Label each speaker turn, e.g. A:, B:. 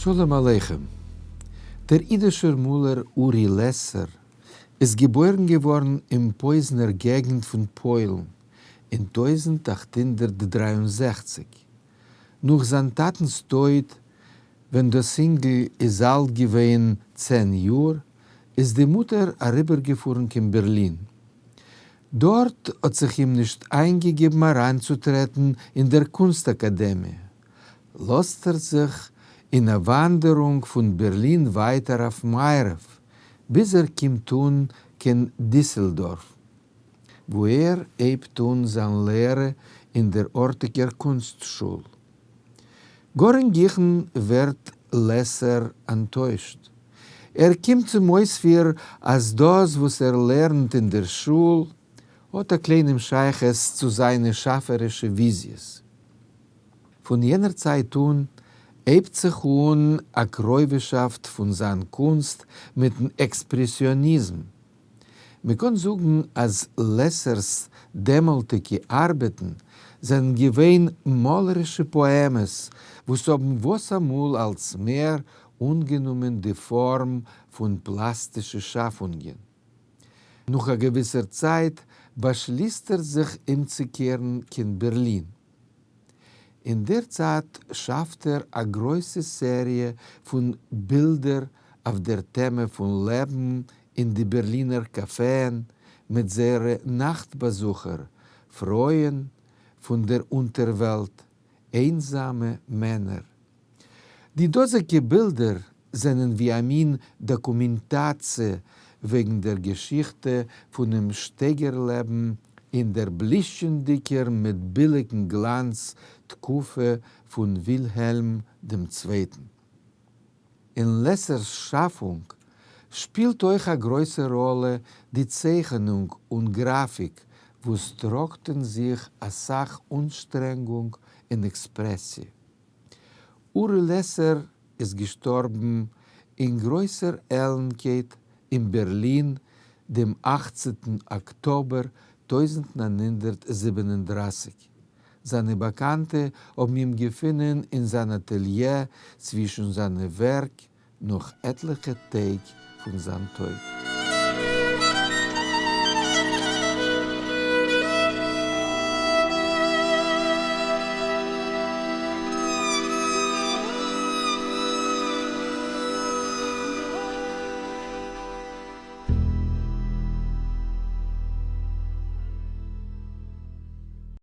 A: שלום עליכם. דער אידישער מאלער אורי לעסער איז געבוירן געווארן אין פויזנער געגנט פון פוילן אין 1863. נאך זיין טאטנ'ס טויט, ווען דאס אינגל איז אלט געווען 10 יאר, איז די מוטער אריבערגעפארן קיין בערלין. דארט האט זיך אים נישט איינגעגעבן אריינצוטרעטן אין דער קונסט אקאדעמיע, לאזט ער זיך אין א וואנדערונג פון בערלין ווייטער אויף מערב, ביז ער קומט אן קיין דיסעלדארף, וואו ער הייבט אן זיין לערע אין דער ארטיגער קונסט שול. גאר אין גיכן ווערט לעסער אנטוישט. ער קומט צום אויספיר אז דאס וואס ער לערנט אין דער שול האט א קליינעם שייכות צו זיינע שאפערישע וויזיעס. פון יענער צייט אן הייבט זיך אן א קרובהשאפט פון זיין קונסט מיטן עקספרעסיאניזם. מ'קען זאגן אז לעסער'ס דעמאלטיגע ארבעטן זענען געווען מאלערישע פאעמעס וואס האבן וואס אמאל אלץ מער אנגענומען די פארם פון פלאסטישע שאפונגען. נאך א געוויסער צייט באשליסט ער זיך אומצוקערן קיין בערלין. אין דער צייט שאפט ער א גרויסע סעריע פון בילדער אויף דער טעמע פון לעבן אין די בערלינער קאפעען מיט זייערע נאכט-באזוכער, פרויען פון דער אונטערוועלט, איינזאמע מענער. די דאזיגע בילדער זענען ווי א מין דאקומענטאציע וועגן דער געשיכטע פונעם שטייגער-לעבן אין דער בלישטשענדיקער מיט ביליקן גלאנץ תקופה פון ווילהעלם דעם צווייטן. אין לעסערס שאפונג שפילט אויך א גרויסע ראלע די צייכענונג און גראפיק וואס טראגט אין זיך א סך אנשטרענגונג און עקספרעסיע. אורי לעסער איז געשטארבן אין גרויסער עלנקייט אין בערלין דעם אכצנטן אקטאבער 1937. זיינע באקאנטע האבן אים געפונען אין זיין אטעליע צווישן זיינע ווערק נאך עטליכע טעג פון זיין טויט.